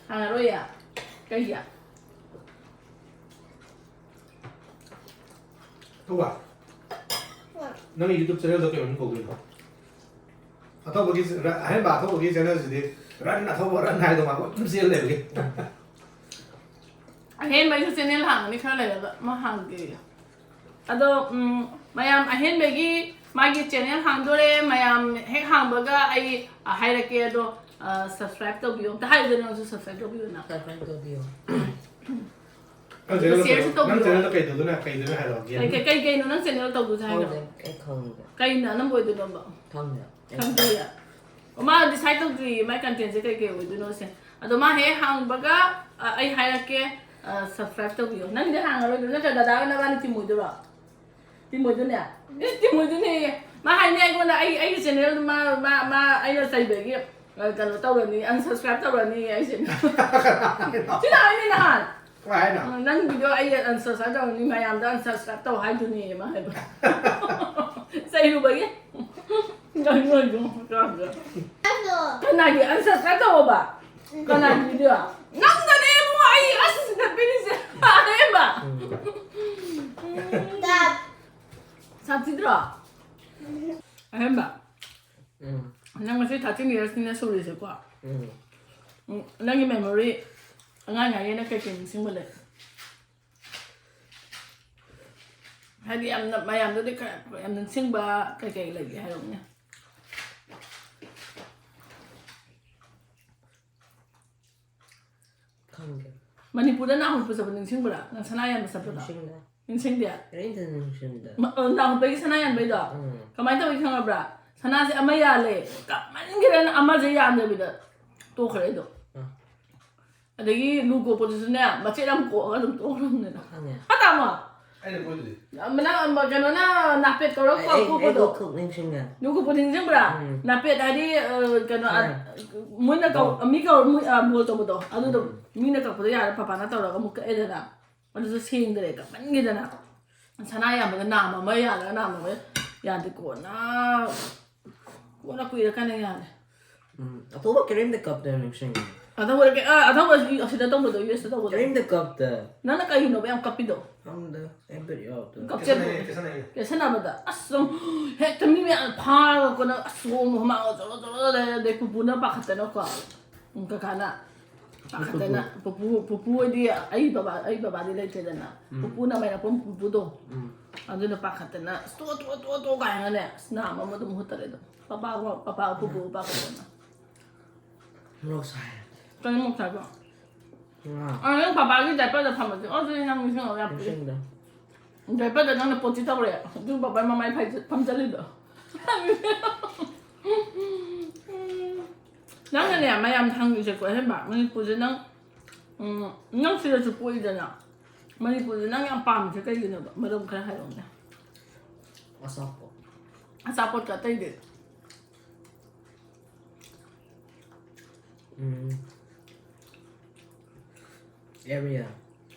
ꯍꯥꯡꯉꯔꯣꯏꯌꯦ? ꯀꯩꯒꯤ? ꯊꯧꯕ, ꯅꯪꯒꯤ YouTube channelꯗꯣ ꯀꯩ ꯃꯃꯤꯡ ꯀꯧꯗꯣꯏꯅꯣ? ꯑꯊꯧꯕꯒꯤ, ꯑꯍꯦꯟꯕ ꯑꯊꯧꯕꯒꯤ channelꯁꯤꯗꯤ run ꯑꯊꯧꯕ run ꯍꯥꯏꯗꯣ ꯃꯥ ꯑꯗꯨꯝ ꯆꯦꯜ ꯂꯩꯕꯒꯤ꯫ ꯑꯍꯦꯟꯕꯒꯤꯁꯨ channel ꯍꯥꯡꯒꯅꯤ ꯈꯔ ꯂꯩꯔꯒ, ꯃꯥ ꯍꯥꯡꯒꯦ꯫ ꯑꯗꯣ, ꯎꯝ, ꯃꯌꯥꯝ ꯑꯍꯦꯟꯕꯒꯤ ꯃꯥꯒꯤ channel ꯍꯥꯡꯗꯣꯔꯦ, ꯃꯌꯥꯝ ꯍꯦꯛ ꯍꯥꯡꯕꯒ ꯑꯩ, ꯑ, ꯍꯥꯏꯔꯛꯀꯦ꯫ ꯑꯗꯣ, ꯑ, subscribe ꯇꯧꯕꯤꯌꯣ꯫ ꯑꯝꯇ ꯍꯥꯏꯌꯨꯗꯅ, ꯅꯪꯁꯨ subscribe ꯇꯧꯕꯤꯌꯣꯅ꯫ Subscribe ꯇꯧꯕꯤꯌꯣ꯫ ꯅꯪ ꯆꯦꯅꯦꯜꯗꯣ ꯁꯤꯌꯔꯁꯨ ꯀꯩꯗꯧ- ꯅꯪ ꯇꯧꯕꯤꯔꯣ꯫ ꯆꯦꯅꯦꯜꯗꯣ ꯀꯩꯗꯧꯗꯣꯏꯅꯣ? ꯀꯩꯗꯧꯅꯣ ꯍꯥꯏꯔꯛꯑꯣ, ꯀꯩ- ꯒꯦꯝ꯫ ꯀꯩ- ꯀꯩ- ꯀꯩꯅꯣ ꯅꯪ ꯆꯦꯅꯦꯜ ꯇꯧꯗꯣꯏꯁꯦ ꯍꯥꯏꯅꯣ? ꯈꯪꯗꯦ, ꯑꯩ ꯈꯪꯗꯦ꯫ ꯀꯩꯅꯣ ꯑꯅꯝꯕ ꯑꯣꯏꯗꯣꯏꯅꯣꯕ? ꯈꯪꯗꯦ꯫ ꯑꯩ ꯈꯪꯗꯦ꯫ ꯃꯥ ꯗꯤꯁꯥꯏꯗ ꯇꯧꯗ꯭ꯔꯤꯌꯦ ꯃꯥꯏ ꯀꯟꯇꯦꯟꯁꯦ ꯀꯩ ꯀꯩ ꯑꯣꯏꯗꯣꯏꯅꯣꯁꯦ꯫ ꯑꯗꯣ ꯃꯥ ꯍꯦꯛ ꯍꯥꯡꯕꯒ, ꯑ, ꯑꯩ ꯍꯥꯏꯔꯛꯀꯦ, ꯑ, ꯁꯕꯁꯀ꯭ꯔꯥꯏꯕ ꯇꯧꯕꯤꯌꯣ꯫ ꯅꯪꯗꯤ ꯍꯥꯡꯉꯔꯣꯏꯗ꯭ꯔꯣ? ꯅꯠꯇ꯭ꯔ ꯗꯗꯥꯒ ꯅꯕꯥꯅꯤ ꯇꯤꯝ ꯑꯣꯏꯗꯣꯏꯔꯣ? ꯇꯤꯝ ꯑꯣꯏꯗꯣꯏꯅꯦ? ꯏꯁ, ꯇꯤꯝ ꯑꯣꯏꯗꯣꯏꯅꯦꯌꯦ꯫ ꯃꯥ ꯍꯥꯏꯅꯦ ꯑꯩꯉꯣꯟꯗ, ꯑꯩ, ꯑꯩꯒꯤ ꯆꯦꯅꯦꯜꯗꯨ ꯃꯥ, ꯃꯥ, ꯃꯥ ꯑꯩꯅ ꯆꯩꯕꯒꯤ, ꯑ, ꯀꯩꯅꯣ ꯇꯧꯔꯅꯤ, ꯑꯟꯁꯕꯁꯀ꯭ꯔꯥꯏꯕ ꯇꯧꯔꯅꯤ ꯑꯩꯁꯦ꯫ ꯁꯤꯅ ꯍꯥꯏꯅꯤ ꯅꯍꯥꯟ꯫ ꯀꯃꯥꯏ ꯍꯥꯏꯅꯣ? ꯑ, ꯅꯪꯒꯤꯗꯣ ꯑꯩ ꯑꯟꯁꯕꯁꯀ꯭ꯔꯥꯏꯕ ꯇꯧꯔꯅꯤ, ꯃꯌꯥꯝꯗ ꯑꯟꯁꯕꯁꯀ꯭ꯔꯥꯏꯕ ꯇꯧ ꯍꯥꯏꯗꯨꯅꯦ ꯃꯥ ꯍꯥꯏꯕ꯫ ꯆꯩꯔꯨꯕꯒꯤ꯫ ꯀꯩꯅꯣ ꯑꯗꯨꯝ ꯀꯥꯟꯗ꯫ ꯀꯅꯥꯒꯤ ꯑꯟꯁꯕꯁꯀ꯭ꯔꯥꯏꯕ ꯇꯧꯕ? ꯀꯅꯥꯒꯤ ꯚꯤꯗꯤꯑꯣ? ꯅꯪꯗꯅꯦ ꯏꯕꯨꯡꯉꯣ ꯑꯩ ꯑꯁ ꯁꯤꯗꯠꯄꯤꯔꯤꯁꯦ꯫ ꯑꯔꯦꯝꯕ꯫ ꯁꯥꯊꯤꯗ꯭ꯔꯣ? ꯑꯍꯦꯟꯕ꯫ ꯎꯝ꯫ ꯅꯪ ꯉꯁꯤ thirteen yearsꯅꯤꯅ ꯁꯨꯔꯤꯁꯦꯀꯣ꯫ ꯎꯝ꯫ ꯎꯝ, ꯅꯪꯒꯤ memory ꯑꯉꯥꯡ ꯑꯣꯏꯔꯤꯉꯩꯅ ꯀꯩꯀꯩ ꯅꯤꯡꯁꯤꯡꯕ ꯂꯩ? ꯍꯥꯏꯗꯤ ꯌꯥꯝꯅ ꯃꯌꯥꯝꯗꯗꯤ ꯈꯔ ꯌꯥꯝ ꯅꯤꯡꯁꯤꯡꯕ ꯀꯩꯀꯩ ꯂꯩꯒꯦ ꯍꯥꯏꯔꯛꯎꯅꯦ꯫ ꯈꯪꯗꯦ꯫ ꯃꯅꯤꯄꯨꯔꯗ ꯅꯥꯍꯨꯠꯄ ꯆꯠꯄ ꯅꯤꯡꯁꯤꯡꯕ꯭ꯔꯥ? ꯅꯪ ꯁꯅꯥ ꯌꯥꯟꯕ ꯆꯠꯄꯗꯣ? ꯅꯤꯡꯁꯤꯡꯗꯦ꯫ ꯅꯤꯡꯁꯤꯡꯗꯦ? ꯀꯔꯤꯝꯇ ꯅꯤꯡꯁꯤꯡꯗꯦ꯫ ꯃ-, ꯑ, ꯅꯥꯍꯨꯠꯄꯒꯤ ꯁꯅꯥ ꯌꯥꯟꯕꯩꯗꯣ? ꯎꯝ꯫ ꯀꯃꯥꯏꯅ ꯇꯧꯏ ꯈꯪꯉꯕ꯭ꯔꯥ? ꯁꯅꯥꯁꯦ ꯑꯃ ꯌꯥꯜꯂꯦ, ꯀꯞꯃꯟꯈꯤꯗꯅ ꯑꯃꯁꯦ ꯌꯥꯟꯗꯕꯤꯗ ꯇꯣꯛꯈ꯭ꯔꯦ ꯑꯩꯗꯣ꯫ ꯑꯥ꯫ ꯑꯗꯒꯤ ꯂꯨ ꯀꯣꯛꯄꯗꯨꯁꯨꯅꯦ, ꯃꯆꯦꯠ ꯑꯃ ꯀꯣꯛꯑꯒ ꯑꯗꯨꯝ ꯇꯣꯛꯈ꯭ꯔꯕꯅꯤꯅ꯫ ꯈꯪꯉꯦ꯫ ꯍꯥ, ꯇꯥꯃꯣ? ꯑꯩꯅ ꯀꯣꯏꯗꯨꯗꯤ꯫ ꯃꯅꯥ-, ꯀꯩꯅꯣꯅ ꯅꯥꯄꯦꯠ ꯀꯧꯔꯒ ꯑꯩ, ꯑꯩ, ꯑꯩ ꯀꯣꯛꯄꯗꯣ꯫ ꯂꯣꯛ ꯈꯨꯕ ꯅꯤꯡꯁꯤꯡꯉꯦ꯫ ꯂꯨ ꯀꯣꯛꯄ ꯅꯤꯡꯁꯤꯡꯕ꯭ꯔꯥ? ꯎꯝ꯫ ꯅꯥꯄꯦꯠ ꯍꯥꯏꯗꯤ, ꯑ, ꯀꯩꯅꯣ, ꯑ, ꯈꯪꯉꯦ꯫ ꯃꯣꯏꯅ ꯀꯧ-, ꯕꯣꯜ꯫ ꯃꯤ ꯀꯧꯔ ꯃꯣꯏ, ꯑ, ꯕꯣꯜ ꯇꯧꯕꯗꯣ꯫ ꯑꯗꯨꯗꯣ ꯎꯝ꯫ ꯃꯤꯅ ꯀꯛꯄꯗꯣ ꯌꯥꯔꯦ, ꯄꯄꯥꯅ ꯇꯧꯔꯒ ꯑꯃꯨꯛ ꯀꯛꯑꯦꯗꯅ꯫ ꯑꯗꯨꯁꯨ ꯁꯦꯡꯗ꯭ꯔꯦ, ꯀꯛꯃꯟꯈꯤꯗꯅ꯫ ꯁꯅꯥ ꯌꯥꯝꯕꯗ ꯅꯥꯝꯃ ꯑꯃ ꯌꯥꯜꯂꯒ ꯅꯥꯝꯃ ꯑꯃ ꯌꯥꯗꯦ, ꯀꯣꯟꯅ, ꯀꯣꯟꯅ ꯀꯨꯏꯔꯀꯥꯟꯗ ꯌꯥꯜꯂꯦ꯫ ꯎꯝ, ꯑꯊꯧꯕ ꯀꯦꯔꯦꯝꯗ ꯀꯞꯇ ꯅꯤꯡꯁꯤꯡꯉꯦ꯫ ꯑꯊꯧꯕ ꯀꯦ-, ꯑ, ꯑꯊꯧꯕ ꯑꯁꯤꯗ ꯇꯧꯕꯗꯣ, ꯌꯨ ꯑꯦꯁꯇ ꯇꯧꯕꯗꯣ꯫ ꯀꯦꯔꯦꯝꯗ ꯀꯞꯇ꯫ ꯅꯪꯅ ꯀꯩꯒꯤꯅꯣꯕ ꯌꯥꯝ ꯀꯞꯄꯤꯗꯣ? ꯈꯪꯗꯦ, ꯑꯩ ꯕꯤꯠ ꯌꯥꯎꯗꯦ꯫ ꯀꯞꯆꯦꯠ-, ꯀꯦꯁꯟꯅꯩꯌꯦ, ꯀꯦꯁꯟꯅꯩꯌꯦ꯫ ꯀꯦꯁꯟꯅꯕꯗ꯫ ꯑꯁ, ꯁꯨꯝ ꯍꯦꯛꯇ ꯃꯤ ꯃꯌꯥꯝ ꯐꯥꯔꯒꯀꯣ, ꯅꯪ ꯑꯁ, ꯁꯣꯝ ꯍꯨꯃꯥꯡ ꯖꯣꯔꯣ ꯖꯣꯔꯣ ꯂꯩꯔꯦ, ꯑꯗꯩ ꯄꯨꯄꯨꯅ ꯄꯥꯈꯠꯇꯅꯀꯣ꯫ ꯎꯝ, ꯀꯀꯥꯅ ꯄꯥꯈꯠꯇꯅ, ꯄꯨꯄꯨ꯫ ꯄꯨꯄꯨ, ꯄꯨꯄꯨ ꯍꯣꯏꯗꯤ ꯑꯩ ꯕꯕꯥ, ꯑꯩ ꯕꯕꯥꯗꯤ ꯂꯩꯇ꯭ꯔꯦꯗꯅ꯫ ꯎꯝ꯫ ꯄꯨꯄꯨꯅ ꯃꯥꯏꯅꯥꯄꯨꯔꯝ ꯄꯨꯄꯨꯗꯣ꯫ ꯎꯝ꯫ ꯑꯗꯨꯅ ꯄꯥꯈꯠꯇꯅ, "ꯑꯁ, ꯇꯣꯛꯑꯣ, ꯇꯣꯛꯑꯣ, ꯇꯣꯛꯑꯣ, ꯇꯣꯛꯑꯣ" ꯀꯥꯏꯅꯅꯦ, ꯑꯁ, ꯅꯥꯝꯃ ꯑꯃ ꯑꯗꯨꯝ ꯍꯨꯠꯇꯔꯦ ꯑꯗꯨꯝ꯫ ꯄꯄꯥ, ꯄꯄꯥ, ꯄꯨꯄꯨ ꯄꯥꯈꯠꯇꯅ꯫ ꯃꯣꯔꯣꯛ ꯁꯥꯏ꯫ ꯀꯩꯅꯣ ꯃꯣꯔꯣꯛ ꯁꯥꯏꯕꯣ? ꯑ, ꯅꯪ ꯄꯄꯥꯒꯤ diaperꯗ ꯐꯝꯕꯁꯦ, ꯑꯣ, ꯑꯗꯨꯗꯤ ꯅꯪ ꯅꯤꯡꯁꯤꯡꯉꯛꯑꯣ ꯌꯥꯝ ꯀꯨꯏꯔꯦ꯫ Diaperꯗ ꯅꯪꯅ ꯄꯣꯠꯁꯤ ꯇꯧꯔꯦ, ꯑꯗꯨ ꯄꯄꯥꯒꯤ ꯃꯃꯥꯏ ꯐꯝꯖꯜꯂꯤꯗꯣ꯫ ꯅꯪꯅꯅꯦ ꯃꯌꯥꯝ ꯍꯪꯉꯤꯁꯦꯀꯣ, ꯑꯍꯦꯟꯕ ꯃꯅꯤꯄꯨꯔꯁꯦ ꯅꯪ, ꯎꯝ, ꯅꯪ ꯁꯤꯗꯁꯨ ꯄꯣꯛꯏꯗꯅ, ꯃꯅꯤꯄꯨꯔꯁꯦ ꯅꯪ ꯌꯥꯝ ꯄꯥꯝꯃꯤꯁꯦ ꯀꯩꯒꯤꯅꯣꯕ? ꯃꯔꯝ ꯈꯔ ꯍꯥꯏꯔꯛꯎꯅꯦ꯫ ꯑꯆꯥꯄꯣꯠ꯫ ꯑꯆꯥꯄꯣꯠꯀ ꯑꯇꯩꯗꯤ? ꯎꯝ꯫ Area꯫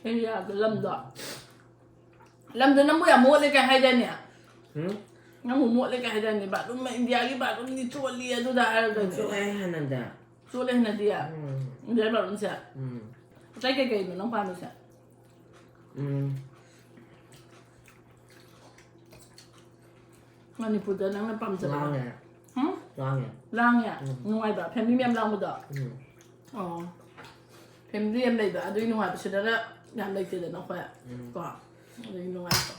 Areaꯗꯣ, ꯂꯝꯗꯣ꯫ ꯂꯝꯗꯣ ꯅꯪꯕꯨ ꯌꯥꯝ ꯃꯣꯠꯂꯦ ꯀꯥꯏ ꯍꯥꯏꯗꯥꯏꯅꯦ? ꯎꯝ? ꯅꯪꯕꯨ ꯃꯣꯠꯂꯦ ꯀꯥꯏ ꯍꯥꯏꯗꯥꯏꯅꯦ? Bathroom, Indiaꯒꯤ bathroomꯗꯤ ꯆꯣꯠꯂꯤ ꯑꯗꯨꯗ ꯍꯥꯏꯔꯒ ꯆꯣꯠꯂꯦ ꯍꯥꯏꯅꯗꯦ꯫ ꯆꯣꯠꯂꯦ ꯍꯥꯏꯅꯗꯦ? ꯎꯝ꯫ Indiaꯒꯤ bathroomꯁꯦ? ꯎꯝ꯫ ꯑꯇꯩ ꯀꯩꯀꯩꯅꯣ ꯅꯪ ꯄꯥꯝꯃꯤꯁꯦ? ꯎꯝ꯫ ꯃꯅꯤꯄꯨꯔꯗ ꯅꯪꯅ ꯄꯥꯝꯖꯕ? ꯂꯥꯡꯉꯦ꯫ ꯍꯨꯝ? ꯂꯥꯡꯉꯦ꯫ ꯂꯥꯡꯉꯦ? ꯎꯝ꯫ ꯅꯨꯡꯉꯥꯏꯕ? Family ꯃꯌꯥꯝ ꯂꯥꯡꯕꯗꯣ? ꯎꯝ꯫ ꯑꯣ꯫ Family ꯌꯥꯝ ꯂꯩꯕ, ꯑꯗꯨꯒꯤ ꯅꯨꯡꯉꯥꯏꯕ ꯁꯤꯗꯅ ꯌꯥꯝ ꯂꯩꯇꯦꯗꯅ ꯑꯩꯈꯣꯏ꯫ ꯎꯝ꯫ ꯀꯣ? ꯑꯗꯨꯒꯤ ꯅꯨꯡꯉꯥꯏꯕ꯫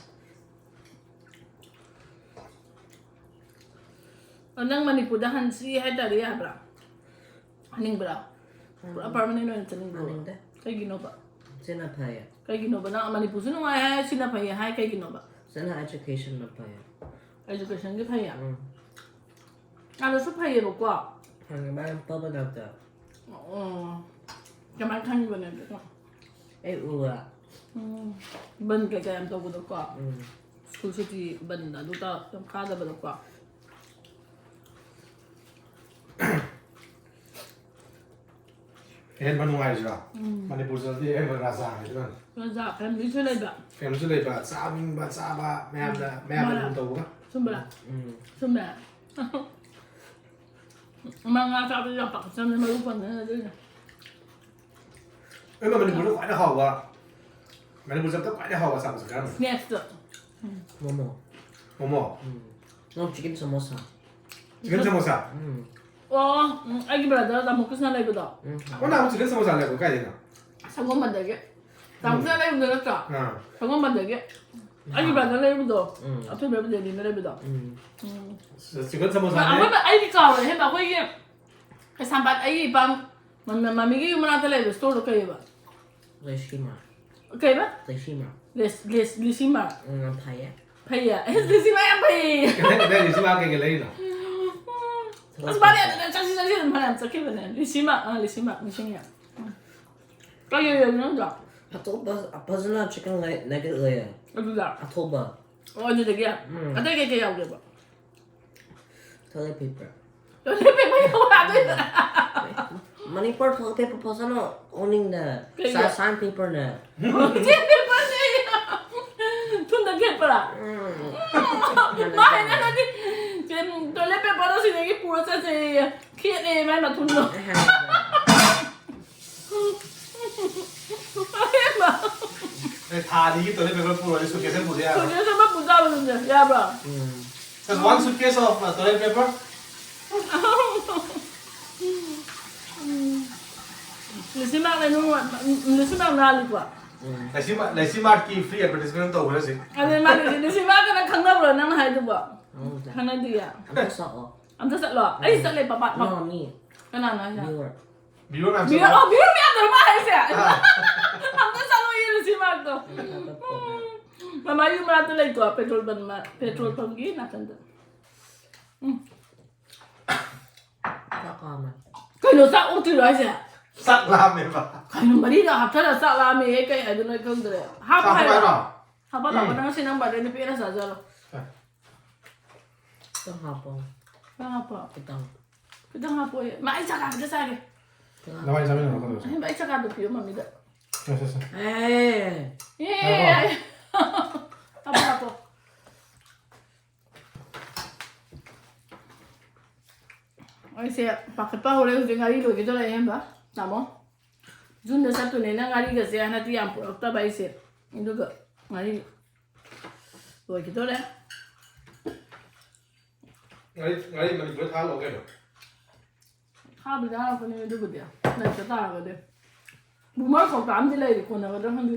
ꯑꯣ, ꯅꯪ ꯃꯅꯤꯄꯨꯔꯗ ꯍꯟꯁꯤ ꯍꯥꯏꯇꯥꯔꯗꯤ ꯌꯥꯕ꯭ꯔꯥ? ꯍꯟꯅꯤꯡꯕ꯭ꯔꯥ? ꯄꯨꯔꯥ ꯎꯝ꯫ Permanent ꯑꯣꯏꯅ ꯆꯠꯅꯤꯡꯕ꯭ꯔꯣ? ꯍꯟꯅꯤꯡꯗꯦ꯫ ꯀꯩꯒꯤꯅꯣꯕ? ꯁꯤꯅ ꯐꯩꯌꯦ꯫ ꯀꯩꯒꯤꯅꯣꯕ? ꯅꯪ ꯃꯅꯤꯄꯨꯔꯁꯨ ꯅꯨꯡꯉꯥꯏ ꯍꯥꯏ, ꯁꯤꯅ ꯐꯩꯌꯦ ꯍꯥꯏ, ꯀꯩꯒꯤꯅꯣꯕ? ꯁꯤꯅ educationꯅ ꯐꯩꯌꯦ꯫ Educationꯒꯤ ꯐꯩꯌꯦ? ꯎꯝ꯫ ꯑꯗꯁꯨ ꯐꯩꯌꯦꯕꯀꯣ꯫ ꯐꯪꯉꯦ, ꯃꯥ ꯌꯥꯝ ꯄꯥꯕ doctor꯫ ꯑꯣ꯫ ꯀꯃꯥꯏꯅ ꯈꯪꯉꯤꯕꯅꯦ ꯑꯗꯨꯅ? ꯑꯩ ꯎꯕ꯫ ꯎꯝ꯫ ꯕꯟ ꯀꯩꯀꯥ ꯌꯥꯝ ꯇꯧꯕꯗꯣꯀꯣ꯫ ꯎꯝ꯫ School ꯁꯨꯇꯤ ꯕꯟ ꯑꯗꯨ ꯇꯧ-, ꯌꯥꯝ ꯀꯥꯗꯕꯗꯣꯀꯣ꯫ ꯑꯍꯦꯟꯕ ꯅꯨꯡꯉꯥꯏꯔꯤꯁꯤꯔꯣ? ꯎꯝ꯫ ꯃꯅꯤꯄꯨꯔꯗꯗꯤ ꯑꯍꯦꯟꯕ ꯔꯥꯖꯥꯅꯤ ꯑꯗꯨꯅ꯫ ꯔꯥꯖꯥ, familyꯁꯨ ꯂꯩꯕ꯫ Familyꯁꯨ ꯂꯩꯕ, ꯆꯥꯅꯤꯡꯕ ꯆꯥꯕ, ꯃꯌꯥꯝꯅ, ꯎꯝ꯫ ꯃꯌꯥꯝꯅ ꯃꯥꯅ꯫ ꯑꯗꯨꯝ ꯇꯧꯕꯒ꯫ ꯆꯨꯝꯕ꯭ꯔꯥ? ꯎꯝ꯫ ꯆꯨꯝꯃꯦ꯫ ꯃꯥ ꯉꯥ ꯆꯥꯕꯗꯤ ꯌꯥꯝ ꯄꯥꯝꯖꯕꯅꯦ, ꯃꯔꯨ ꯄꯟꯗꯅ ꯑꯗꯨꯏꯅꯦ꯫ ꯑꯩꯅ ꯃꯅꯤꯄꯨꯔꯗ ꯈ꯭ꯋꯥꯏꯗꯩ ꯍꯥꯎꯕ, ꯃꯅꯤꯄꯨꯔ ꯆꯠꯄꯗ ꯈ꯭ꯋꯥꯏꯗꯩ ꯍꯥꯎꯕ ꯑꯆꯥꯄꯣꯠꯁꯦ ꯀꯔꯝꯕꯅꯣ? Snacksꯇ꯫ ꯎꯝ꯫ ꯃꯣꯃꯣ꯫ ꯃꯣꯃꯣ? ꯎꯝ꯫ No, chicken samosa꯫ Chicken samosa? ꯎꯝ꯫ ꯑꯣ, ꯎꯝ, ꯑꯩꯒꯤ brother ꯇꯥꯃꯣ ꯀ꯭ꯔꯤꯁꯅ ꯂꯩꯕꯗꯣ꯫ ꯎꯝ꯫ ꯑꯣ, ꯅꯍꯥꯟ chicken samosa ꯂꯩꯕ ꯀꯥꯏꯗꯩꯅꯣ? ꯁꯪꯒꯣꯝꯕꯟꯗꯒꯤ꯫ ꯇꯥꯃꯣ ꯀ꯭ꯔꯤꯁꯅ ꯂꯩꯕꯗꯣ ꯅꯠꯇ꯭ꯔꯣ? ꯑꯥ꯫ ꯁꯪꯒꯣꯝꯕꯟꯗꯒꯤ꯫ ꯑꯩꯒꯤ brother ꯂꯩꯕꯗꯣ, ꯎꯝ꯫ ꯑꯊꯣꯏꯕ ꯕꯤꯗ꯭ꯌꯥꯅꯤꯅ ꯂꯩꯕꯗꯣ꯫ ꯎꯝ꯫ ꯎꯝ꯫ Chicken samosa ꯅꯦ꯫ ꯑꯩꯈꯣꯏ, ꯑꯩꯗꯤ ꯀꯥꯎꯔꯦ, ꯍꯦꯟꯕ ꯑꯩꯈꯣꯏꯒꯤ ꯀꯩꯁꯥꯝꯄꯥꯠ, ꯑꯩꯒꯤ ꯏꯄꯥꯝ, ꯃ-, ꯃ-, ꯃꯃꯤꯒꯤ ꯌꯨꯝ ꯃꯅꯥꯛꯇ ꯂꯩꯕ storeꯗꯣ ꯀꯩꯕ? ꯂꯩꯁꯤꯃ꯫ ꯀꯩꯕ? ꯂꯩꯁꯤꯃ꯫ Less less ꯂꯤꯁꯤꯃ꯫ ꯎꯝ, ꯌꯥꯝ ꯐꯩꯌꯦ꯫ ꯐꯩꯌꯦ꯫ ꯑꯦꯁ ꯂꯤꯁꯤꯃ ꯌꯥꯝ ꯐꯩꯌꯦ꯫ ꯀꯩꯅꯣ ꯂꯩꯁꯤꯃ ꯀꯩꯀꯩ ꯂꯩꯔꯤꯅꯣ? ꯑꯁ ꯃꯥꯗꯤ ꯑꯗꯨꯗ ꯆꯠꯁꯤ ꯆꯠꯁꯤ ꯑꯗꯨꯝ ꯐꯅꯌꯥꯝ ꯆꯠꯈꯤꯕꯅꯦ꯫ ꯂꯤꯁꯤꯃ ꯑꯥ ꯂꯤꯁꯤꯃ ꯅꯤꯡꯁꯤꯡꯉꯦ꯫ ꯎꯝ꯫ ꯀꯩ ꯌꯣꯜꯂꯤꯅꯣ ꯅꯠꯇ꯭ꯔꯣ? ꯑꯇꯣꯞꯄ ꯐꯖꯅ chicken leg ꯅꯒꯦꯠ ꯂꯩꯌꯦ꯫ ꯑꯗꯨꯗ꯫ ꯑꯊꯣꯕ꯫ ꯑꯣ ꯑꯗꯨꯗꯒꯤ꯫ ꯎꯝ꯫ ꯑꯇꯩ ꯀꯩꯀꯩ ꯌꯥꯎꯒꯦꯕ? Toilet paper꯫ Toilet paper ꯌꯥꯎꯕ꯭ꯔꯥ ꯑꯗꯨꯗ? ꯃꯅꯤꯄꯨꯔ toilet paper ꯐꯖꯅ ꯑꯣꯅꯤꯡꯗ꯫ ꯀꯩꯒꯤ? ꯁꯥ ꯁꯥꯟ paperꯅꯦ꯫ Toilet paperꯅꯦ꯫ ꯊꯨꯟꯗ ꯈꯦꯠꯄ꯭ꯔꯥ? ꯎꯝ꯫ ꯃꯥ ꯍꯥꯏꯅꯔꯗꯤ toilet paperꯗꯣ ꯁꯤꯗꯒꯤ ꯄꯨꯔ ꯆꯠꯁꯦꯌꯦ꯫ ꯈꯦꯠꯂꯦ ꯃꯥꯏ ꯃꯊꯨꯟꯗꯣ꯫ ꯑꯍꯦꯟꯕ꯫ ꯑꯦ, ꯊꯥ ꯑꯅꯤꯒꯤ toilet paper ꯄꯨꯔꯗꯤ suitcase ꯑꯃ ꯄꯨꯗ ꯌꯥꯔꯣꯏ꯫ Suitcase ꯑꯃ ꯄꯨꯖꯕꯗꯨꯅꯦ ꯌꯥꯕ꯭ꯔꯣ? ꯎꯝ꯫ Just one suitcase of uh, toilet paper. ꯂꯤꯁꯤꯃꯥꯛꯅ ꯅꯨꯡꯉꯥꯏ ꯂꯤꯁꯤꯃꯥꯛ ꯅꯥꯜꯂꯤꯀꯣ꯫ ꯎꯝ꯫ ꯂꯩꯁꯤꯃꯥ ꯂꯩꯁꯤꯃꯥꯛꯀꯤ free advertisement ꯇꯧꯈ꯭ꯔꯁꯤ꯫ ꯑꯗꯨ ꯃꯥ ꯂꯤꯁꯤꯃꯥꯛꯀꯅ ꯈꯪꯅꯕ꯭ꯔꯣ ꯅꯪꯅ ꯍꯥꯏꯗꯨꯕꯣ? ꯈꯪꯗꯦ꯫ ꯈꯪꯅꯗꯤꯌꯦ꯫ ꯑꯃꯨꯛ ꯁꯛꯑꯣ꯫ ꯑꯝꯇ ꯆꯠꯂꯣ꯫ ꯑꯩ ꯆꯠꯂꯦ ꯄꯄꯥ꯫ No, me. ꯀꯅꯥꯅꯣ ꯍꯥꯏꯁꯦ? Viewer. Viewer ꯃꯌꯥꯝ ꯕꯤꯌꯔ ꯆꯠꯂꯣ꯫ ꯑꯣ ꯕꯤꯌꯔ ꯃꯌꯥꯝꯗꯣ ꯃꯥ ꯍꯥꯏꯁꯦ꯫ ꯑꯥ꯫ ꯑꯝꯇ ꯆꯠꯂꯣꯌꯦ ꯂꯤꯁꯤꯃꯥꯛꯇꯣ꯫ ꯃꯃꯥ ꯌꯨꯝ ꯃꯅꯥꯛꯇ ꯂꯩꯀꯣ petrol pump petrol pumpꯀꯤ ꯅꯥꯀꯟꯗ꯫ ꯎꯝ꯫ ꯆꯥꯛ ꯂꯥꯝꯃꯦ꯫ ꯀꯩꯅꯣ ꯆꯥꯛ ꯑꯣꯛꯇ꯭ꯔꯤꯔꯣ ꯍꯥꯏꯁꯦ? ꯆꯥꯛ ꯂꯥꯝꯃꯦꯕ꯫ ꯀꯩꯅꯣ ꯃꯔꯤꯒ ꯍꯥꯞꯊꯔ ꯆꯥꯛ ꯂꯥꯝꯃꯦ ꯀꯩ ꯍꯥꯏꯗꯣꯏꯅꯣ ꯑꯩ ꯈꯪꯗ꯭ꯔꯦ꯫ ꯍꯥꯞꯄꯣ ꯆꯥꯛ ꯍꯥꯏꯔꯣ? ꯍꯥꯏꯔꯣ? ꯍꯥꯞꯄ ꯎꯝ꯫ ꯂꯥꯛꯄ ꯅꯪ ꯁꯤ ꯅꯪ birthday ꯅꯨꯄꯤ ꯑꯩꯅ ꯆꯥꯖꯔꯣ꯫ ꯈꯤꯇꯪ ꯍꯥꯞꯄꯣ꯫ ꯈꯤꯇꯪ ꯍꯥꯞꯄꯣ꯫ ꯈꯤꯇꯪ꯫ ꯈꯤꯇꯪ ꯍꯥꯞꯄꯣ꯫ ꯃꯥ ꯑꯩ ꯆꯥꯛ ꯈꯤꯇ ꯆꯥꯒꯦ꯫ ꯅꯕꯥꯅꯤ ꯆꯥꯃꯤꯟꯅꯔꯣ ꯈꯪꯗ꯭ꯔꯁꯨ꯫ ꯑꯍꯦꯟꯕ ꯑꯩ ꯆꯥꯛ ꯄꯤꯌꯣ ꯃꯃꯤꯗ꯫ ꯁꯦ, ꯁꯦ, ꯁꯦ꯫ ꯑꯦ꯫ ꯌꯦ꯫ ꯉꯥꯏꯈꯣ꯫ ꯍꯥꯞꯄꯣ ꯍꯥꯞꯄꯣ꯫ ꯑꯩꯁꯦ ꯄꯥꯈꯠꯄ ꯍꯧꯔꯦ ꯍꯧꯖꯤꯛ ꯉꯥꯔꯤ ꯂꯣꯏꯒꯗꯧꯔꯦ ꯑꯍꯦꯟꯕ꯫ ꯇꯥꯃꯣ꯫ Juneꯗ ꯆꯠꯇꯣꯏꯅꯦꯅ ꯉꯥꯔꯤꯒꯁꯦ ꯍꯟꯗꯛꯇꯤ ꯌꯥꯝ ꯄꯨꯔꯛꯇꯕ ꯑꯩꯁꯦ꯫ ꯑꯗꯨꯒ ꯉꯥꯔꯤ ꯂꯣꯏꯈꯤꯗꯣꯔꯦ꯫ ꯉꯥꯔꯤ ꯉꯥꯔꯤ ꯃꯅꯤꯄꯨꯔꯗ ꯊꯥꯍꯜꯂꯛꯑꯣ ꯀꯩꯅꯣ꯫ ꯊꯥꯕꯨꯗꯤ ꯊꯥꯔꯛꯄꯅꯦ ꯑꯗꯨꯕꯨꯗꯤ꯫ ꯂꯩꯇ ꯇꯥꯔꯒꯗꯤ꯫ Boomer ꯀꯧꯇꯥ ꯑꯃꯗꯤ ꯂꯩꯔꯤ ꯀꯣꯟꯅꯒꯗ꯭ꯔꯥ ꯈꯪꯗꯦ꯫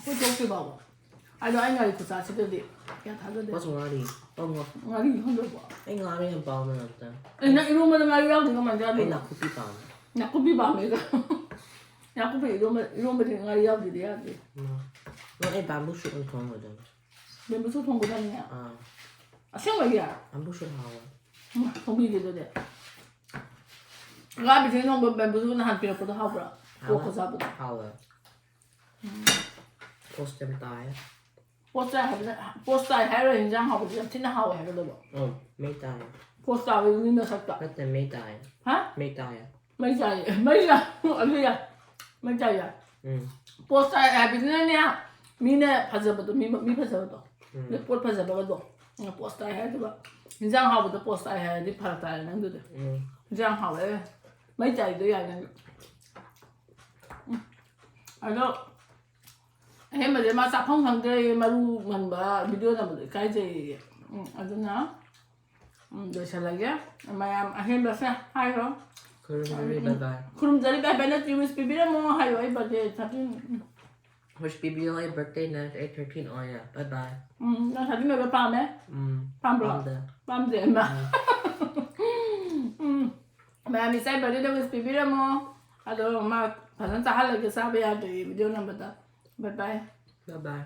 ꯑꯩꯈꯣꯏ ꯊꯣꯛꯇ꯭ꯔꯤ ꯐꯥꯎꯕ꯫ ꯑꯗꯣ ꯑꯩ ꯉꯥꯔꯤ ꯈꯨꯆꯥꯁꯤꯗꯗꯤ ꯀꯌꯥ ꯊꯥꯖꯗꯦ꯫ What's ꯉꯥꯔꯤ? Oh, ꯉꯥ-, ꯉꯥꯔꯤ ꯈꯪꯗ꯭ꯔꯕꯣ? ꯑꯩ ꯉꯥꯔꯤ ꯌꯥꯝ ꯄꯥꯝꯃꯦ ꯑꯝꯇ꯫ ꯑꯩ ꯅꯪ ꯏꯔꯣꯟꯕꯗ ꯉꯥꯔꯤ ꯌꯥꯎꯗꯦ ꯀꯃꯥꯏꯅ ꯑꯩ ꯆꯥꯗꯣꯏꯅꯣ? ꯅꯥꯀꯨꯞꯄꯤ ꯄꯥꯝꯃꯦ꯫ ꯅꯥꯀꯨꯞꯄꯤ ꯄꯥꯝꯃꯦꯒ꯫ ꯅꯥꯀꯨꯞꯄꯤ ꯏꯔꯣꯝꯕ, ꯏꯔꯣꯝꯕꯗꯤ ꯉꯥꯔꯤ ꯌꯥꯎꯗ꯭ꯔꯗꯤ ꯌꯥꯗꯦ꯫ ꯎꯝ. ꯅꯪ ꯑꯩ bamboo shoot ꯑꯣꯏꯅ ꯊꯣꯡꯒꯗꯕꯅꯤ. Bamboo shoot ꯊꯣꯡꯒꯗꯕꯅꯤꯅꯦ꯫ ꯑꯥ. ꯑꯁꯦꯡꯕꯒꯤ? Bamboo shoot ꯍꯥꯎꯋꯦ. ꯎꯝ, ꯊꯣꯡꯕꯤꯒꯦ ꯑꯗꯨꯗꯤ꯫ ꯉꯥ ꯕꯤꯊꯤꯅ ꯊꯣꯡꯕ bamboo shoot ꯅꯍꯥꯟ ꯄꯤꯔꯛꯄꯗꯣ ꯍꯥꯎꯕ꯭ꯔꯥ? ꯄꯣꯛꯀ ꯆꯥꯕꯗꯣ꯫ ꯍꯥꯎꯋꯦ. ꯎꯝ. Post ꯌꯥꯝ ꯇꯥꯏꯌꯦ. Post ꯇꯥꯏ ꯍꯥꯏꯕꯗ, post ꯇꯥꯏ ꯍꯥꯏꯔꯣꯏ, ꯏꯟꯖꯥꯡ ꯍꯥꯎꯕꯗꯤ ꯌꯥꯝ ꯊꯤꯅ ꯍꯥꯎꯋꯦ ꯍꯥꯏꯒꯗꯕ꯫ ꯎꯝ, ꯃꯩ ꯇꯥꯏꯌꯦ. Post ꯇꯥꯕꯒꯤ ꯃꯤ ꯃꯁꯛꯇ꯫ ꯅꯠꯇꯦ, ꯃꯩ ꯇꯥꯏꯌꯦ. ꯍꯥ? ꯃꯩ ꯇꯥꯏꯌꯦ. ꯃꯩ ꯆꯥꯏ, ꯃꯩ ꯆꯥꯏ, ꯑꯗꯨ ꯌꯥꯏ꯫ ꯃꯩ ꯆꯥꯏ ꯌꯥꯏ꯫ ꯎꯝ. Post ꯇꯥꯏ ꯍꯥꯏꯕꯁꯤꯅꯅꯦ, ꯃꯤꯅ ꯐꯖꯕꯗꯣ, ꯃꯤ, ꯃꯤ ꯐꯖꯕꯗꯣ꯫ ꯎꯝ. ꯑꯗꯩ ꯄꯣꯠ ꯐꯖꯕꯒꯗꯣ꯫ Post ꯇꯥꯏ ꯍꯥꯏꯗꯨꯕ꯫ ꯏꯟꯖꯥꯡ ꯍꯥꯎꯕꯗ post ꯇꯥꯏ ꯍꯥꯏꯔꯗꯤ ꯐꯔꯛ ꯇꯥꯔꯦ ꯅꯪꯗꯨꯗꯤ꯫ ꯎꯝ. ꯏꯟꯖꯥꯡ ꯍꯥꯎꯋꯦ꯫ ꯃꯩ ꯆꯥꯏꯗꯣ ꯌꯥꯏ ꯅꯪ꯫ ꯎꯝ. ꯑꯗꯣ ꯑꯍꯦꯟꯕꯁꯦ ꯃꯥ ꯆꯥꯐꯝ ꯈꯪꯗ꯭ꯔꯦ, ꯃꯔꯨ ꯉꯟꯕ video ꯅꯝꯕꯗꯣ ꯏꯀꯥꯏꯖꯩꯌꯦ꯫ ꯎꯝ, ꯑꯗꯨꯅ, ꯎꯝ, ꯂꯣꯏꯁꯜꯂꯒꯦ꯫ ꯃꯌꯥꯝ ꯑꯍꯦꯟꯕꯁꯦ ꯍꯥꯏꯔꯣ꯫ ꯈꯨꯔꯨꯝꯖꯔꯤ, bye bye. ꯈꯨꯔꯨꯝꯖꯔꯤ, bye bye, ꯅꯠꯇꯦ, wish ꯄꯤꯕꯤꯔꯝꯃꯣ ꯍꯥꯏꯌꯣ, ꯑꯩ birthday thirteen꯫ ꯎꯝ. Wish ꯄꯤꯕꯤꯌꯣ, ꯑꯩ birthday ꯅꯠꯇꯦ, ꯑꯩ thirteen ꯑꯣꯏꯌꯦ. Bye bye. ꯎꯝ, ꯅꯪ thirteen ꯑꯣꯏꯕ ꯄꯥꯝꯃꯦ? ꯎꯝ. ꯄꯥꯝꯕ꯭ꯔꯣ? ꯄꯥꯝꯗꯦ. ꯄꯥꯝꯗꯦ, ꯏꯃꯥ꯫ ꯎꯝ꯫ ꯃꯌꯥꯝ ꯏꯆꯥꯏ birthday ꯗ wish ꯄꯤꯕꯤꯔꯝꯃꯣ꯫ ꯑꯗꯣ ꯃꯥ ꯐꯖꯅ ꯆꯥꯍꯜꯂꯒꯦ, ꯆꯥꯕ ꯌꯥꯗ꯭ꯔꯦ video ꯅꯝꯕꯗ꯫ Bye bye꯫ Bye bye.